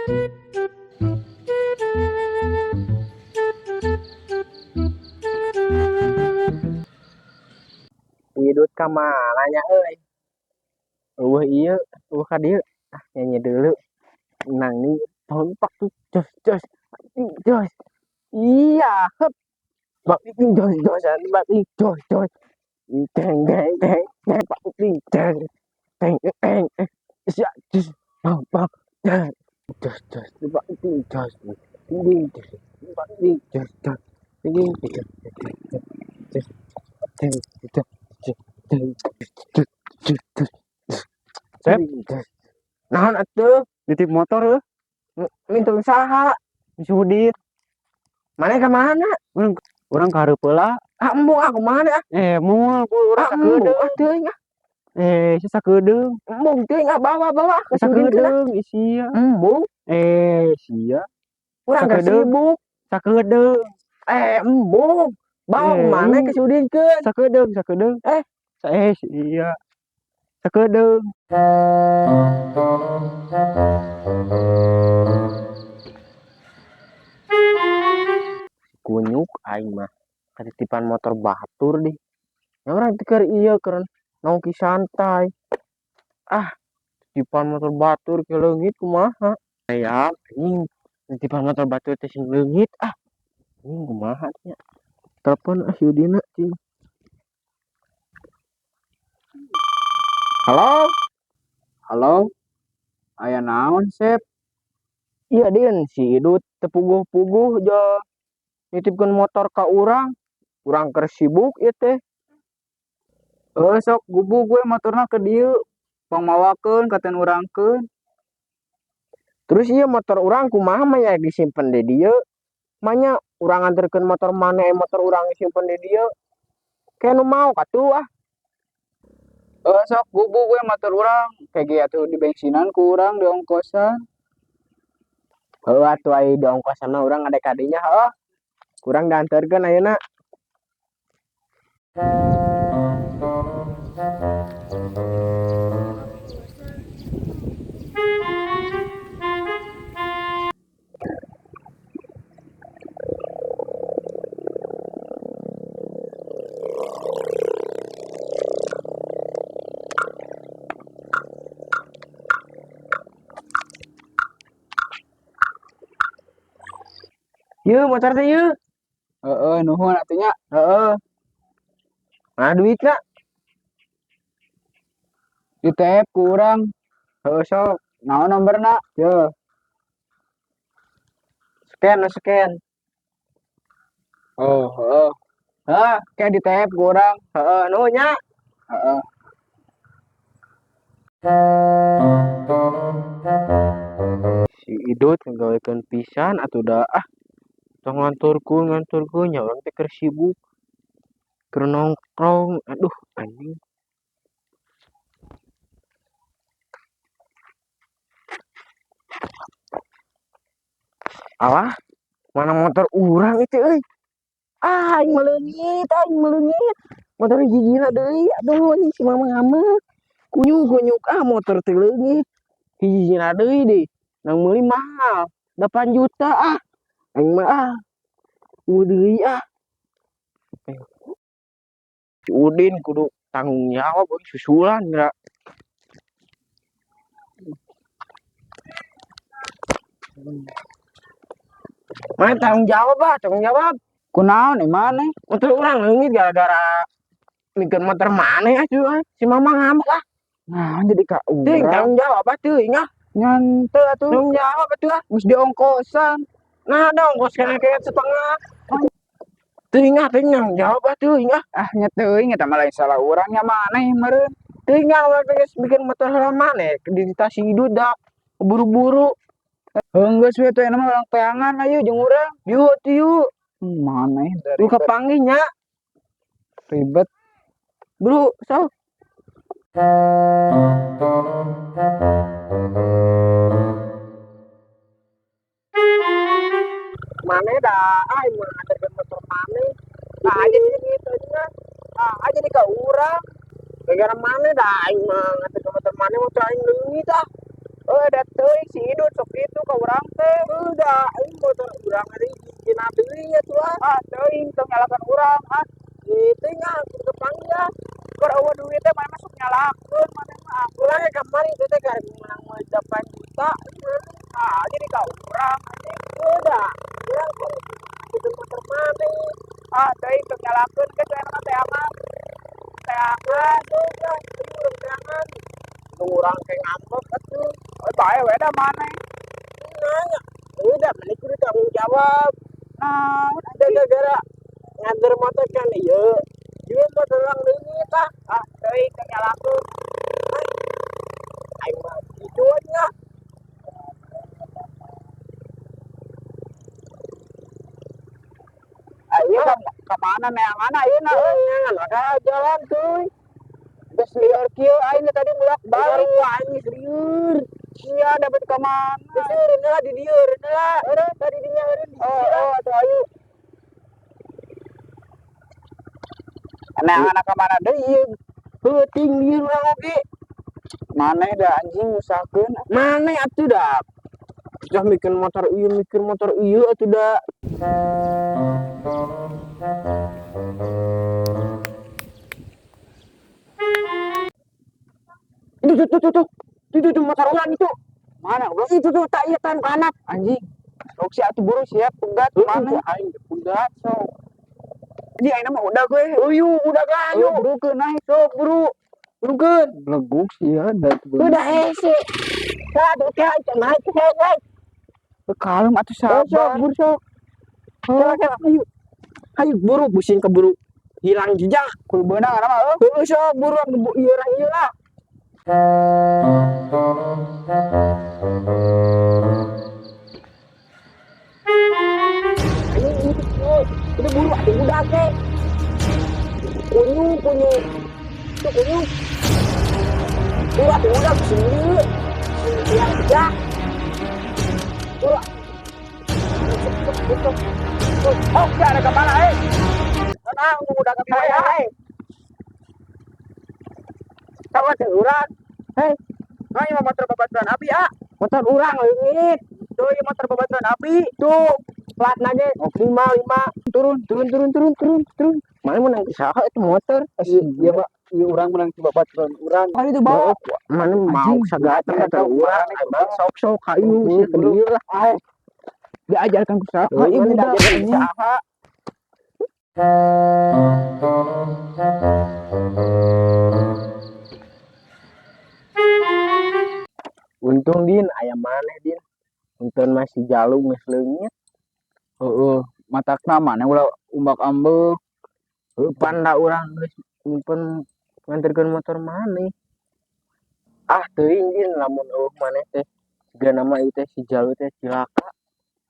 Idut ka mana nya euy? Eueuh ieu, eueuh ka dieu. Ah, nyanyi dulu. Nang ni tontok tuh jos jos jos. Iya, hep. Bak jos jos bak jos jos. Deng deng deng deng bak deng deng deng. Sia jos bang bang deng. Jos jos bak jos. Ding jos bak jos jos. Ding jos jos. Deng jos deng jos jos. Sep. Naon atuh? Nitip motor heuh. Minta usaha. Sudit. Mana ka mana? Urang ka hareup heula. Ah, embung ah kumaha ah? Moal ku urang Ah, embung sakedeung. ah teuing ah. Si sakedeung. Embung teuing ah, bawa bawa ke Sudin teh lah. Sakedeung isia. Embung. Sia. Urang geus Sakedeung. sibuk. Sakedeung. Embung. Bawa mana ke Sudinkeun? Sakedeung, sakedeung. Sia. Sakedeung. Kunyuk aing mah katitipan motor batur deh. Ya urang teh keur ieu keur nongki santai. Ah, titipan motor batur ke leungit kumaha? Aya anjing titipan motor batur teh sing leungit ah. Anjing kumaha nya? Telepon ah si Udina cing. Halo? Halo? Aya naon, Sep? Iya, Din, si Idut tepuguh-puguh jo nitipkeun motor ka urang. Urang keur sibuk ieu teh. Heuh, sok gubug we motorna ke dieu. Pangmawakeun katen urangkeun. Terus ieu motor urang kumaha mah nya disimpen di dieu? Manya urang nganterkeun motor maneh, motor urang disimpen di dieu. Kayak nu mau katuh ah. Heuh, sok gubug we motor urang. Kege atuh di bensinan ku urang di ongkosan. Heuh atuh ai di ongkosan mah urang ngadek ka dinya heuh. Kurang dianterkeun ayeuna. Yeuh motor teh yeuh. Heeh, nuhun atuh nya. Heeh. Mana duitna? Di TF ku urang. Heeh sok. Naon nomorna? Yeuh. Scan, scan. Oh, heeh. Heeh, kayak di TF ku urang. Heeh, nuhun nya. Heeh. Si Idut ngagawekeun pisan atuh da ah. Tong nganturkeun nganturkeun nya urang teh keur sibuk. Keur nongkrong, aduh anjing. Alah, mana motor urang itu euy. Ah, aing meleungit, aing meleungit. Motor hiji-hijina deui, aduh anjing si mama ngambek. Kunyuk-kunyuk ah motor teh leungit. Hiji-hijina deui deh. Nang meuli mahal, 8 juta ah. Aing mah ah. Eueuh deui ah. Si Udin kudu tanggung jawab euy susulan geura. Mana tanggung jawab ah, tanggung jawab. Kunaon maneh? Motor urang leungit gara-gara mikeun motor maneh atuh ah. Si mama ngambek ah. Nah, jadi ka Teuing urang. tanggung jawab ah teuing ah. Nyantai atuh. Tanggung jawab atuh ah. Geus diongkosan. Nah, ada ongkos kena kayak setengah. Teuing ah, teuing tanggung jawab ah teuing ah. Ah, nya teuing eta mah lain salah urang nya maneh meureun. Teuing ah, urang teh geus bikin motor heula maneh, di tas si Idut da buru-buru. Heuh geus we atuh aya mah urang peangan ayo jeung urang. Yuk atuh yuk. Maneh dari Lu kapanggih nya. Ribet. Bro, sok. Maneh dah, aing mah nganterkeun motor maneh. Nah, aja jadi gitu aja. Ah, aja di ka urang. Gara-gara maneh dah aing mah nganterkeun motor maneh, motor aing leungit ah. Heuh, da teuing si Idut sok kitu ka urang urang ah. Itu nya kudu kepanggil. Keur eueuh duit teh maneh masuk nyalakeun maneh mah. Urang ge kamari itu teh karek menang meuli 8 juta. Ah, jadi ka urang anjing. Udah, urang kudu kudu motor maneh. Ah, teuing teu nyalakeun geus aya mah teangan. Teangan. Udah, urang teangan. Tunggu urang kayak ngambek atuh. Oh, bae we da maneh. Nanya. Udah, maneh kudu tanggung jawab. Naon Ada gara-gara nganter motor kan ieu. Ieu motor urang leungit ah. Ah, teuing teu nyalakeun. Aing mah kitu nya. Ah, ieu ka mana neangan ayeuna euy? Neangan maka jalan tuh. Geus lieur kieu aing tadi bolak-balik. Baru aing geus lieur. Sia dapat ka mana? Geus eureun lah di dieu eureun lah. Eureun tadi dinya eureun di Oh, dieu. oh, atuh ayo. Neangan ka mana deui ieu? Peuting lieur urang oge. Maneh da anjing nyusahkeun. Maneh atuh da. Sudah mikir motor ieu, mikir motor ieu atuh da. Itu tuh tuh tuh tuh. Itu tuh motor urang itu. Mana goblok? Itu tuh tak ieu tan kanap anjing. Sok sia atuh buru siap pegat mana mana? Aing pegat sok. Anjing aing mah udah gue. Uyu udah ga ayo. Burukeun naik sok buru. Burukeun. Leguk sia da tuh. Udah hese. Satu teh naik naik. Kalem atuh Sok sabar. buru sok. Kela kela ayo. Ayo buru pusing keburu hilang jejak. Kudu beunang mah eueuh. Heueuh sok buru ieu urang ieu lah. Ayo itu buru atuh budak teh. Kunyuk kunyuk. Itu kunyuk. Buru atuh budak sini. Hilang jejak. Buru. Oh, sia ada kemana eh? Tenang, udah ke mana eh? Sama teh urang. Hei. Nah, ieu motor babaturan abi ah. Motor urang leungit. Tuh, ieu motor babaturan abi. Tuh, plat nage 55. Turun, turun, turun, turun, turun, turun. Mana menang saha itu motor? Iya, Pak. Iya, urang menang ti babaturan urang. Kali itu bawa. Mana mau sagata motor urang, emang sok-sok kayu sia ke dieu lah. Ai. Diajarkan ku saha? Heuh, Ieu mana budak diajarkan ku anjing. saha? Untung Din, aya maneh Din. Untung masih jalu geus leungit. Heeh, matakna maneh ulah umbak ambek. Heuh, pan da urang geus nyimpen nganterkeun motor maneh. Ah, teuing Din, lamun eueuh maneh teh sigana mah ieu teh si jalu teh cilaka.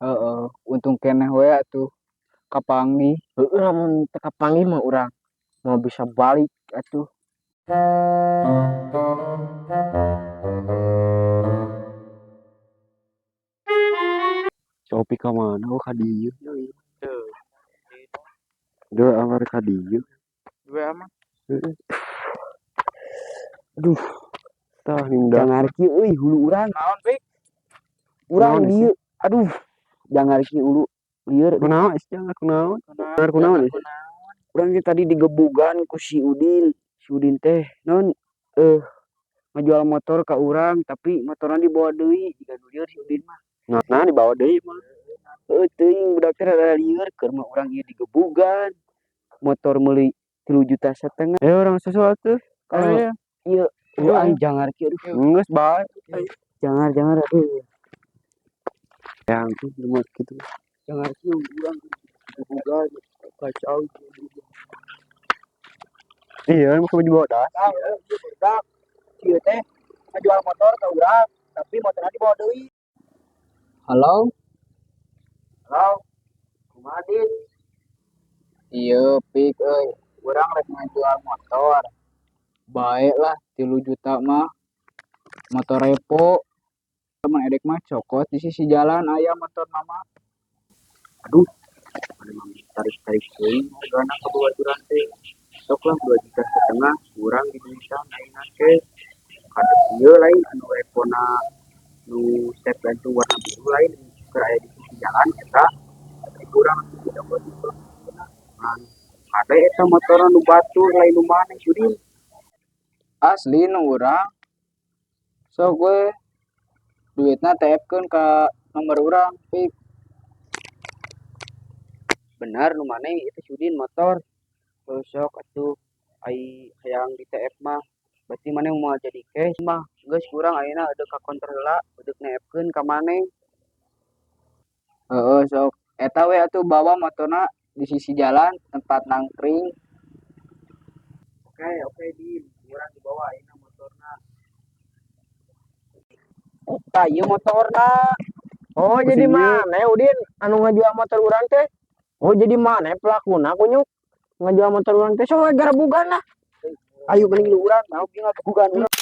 Heeh, untung keneh we atuh kapanggih. Heeh, lamun teu kapanggih mah urang moal bisa balik atuh. Sopi ka mana? Oh, ka dieu. Dua amar ka dieu. Dua amar. Heeh. Aduh. Tah ninda. Jangan kieu euy hulu urang. Naon, Pik? Urang Naon, dieu. Aduh. Jangan kieu hulu lieur. Kunaon is jangan kunaon? Jangan kunaon is? Urang ge tadi digebugan ku si Udin. Si Udin teh naon ngajual motor ka urang tapi motorna dibawa deui jiga nu lieur si Udin mah. Nah, nah dibawa deui mah. Heueuh teuing budak teh rada lieur keur mah urang ieu digebugan. Motor meuli 3,5 juta. Eh urang susul atuh. Kalau Ayo. ieu Ayo. aing jangar kieu aduh. Geus bae. Jangar jangar aduh. Yang tuh lemot gitu. Jangar kieu urang digebugan kacau. Iya, mau dibawa dah. Nah, ieu budak. Ieu teh ngajual motor ka urang, tapi motorna dibawa deui. Halo? Halo. Kumaha, Din? Iya, Pik euy. Urang rek ngajual motor. Bae lah 3 juta mah. Motor repo. Teman edek mah cokot di sisi jalan aya motor mama. Aduh. Ada mah tarik-tarik teuing hargana ka babaturan teh. Sok lah 2,5 juta kurang di Indonesia ayeuna teh. Kadep ieu lain anu repona nu step gantung warna biru lain keur aya di sisi jalan eta kurang dicokot. Ada eta motorna nu batur, lain nu maneh, Sudin. Asli nu urang. Sok we duitna TF-keun ka nomor urang, Pik. Benar nu maneh itu, Sudin, motor? Heuh, sok atuh, ai hayang di TF mah berarti maneh moal jadi cash mah. Geus, kurang ayeuna eudeuk ka konter heula, eudeuk neepkeun ka maneh. Heeh, sok eta we atuh, bawa motorna di sisi jalan tempat nangkring. Oke, Din, urang dibawa ayeuna motorna. Tah, ieu motorna. Oh, jadi mana Udin anu ngajual motor urang teh? Oh, jadi mana pelakuna kunyuk ngajual motor urang teh? Sok we garabugan lah. Ayo, mending lu urang mau ge ngagebugan urang.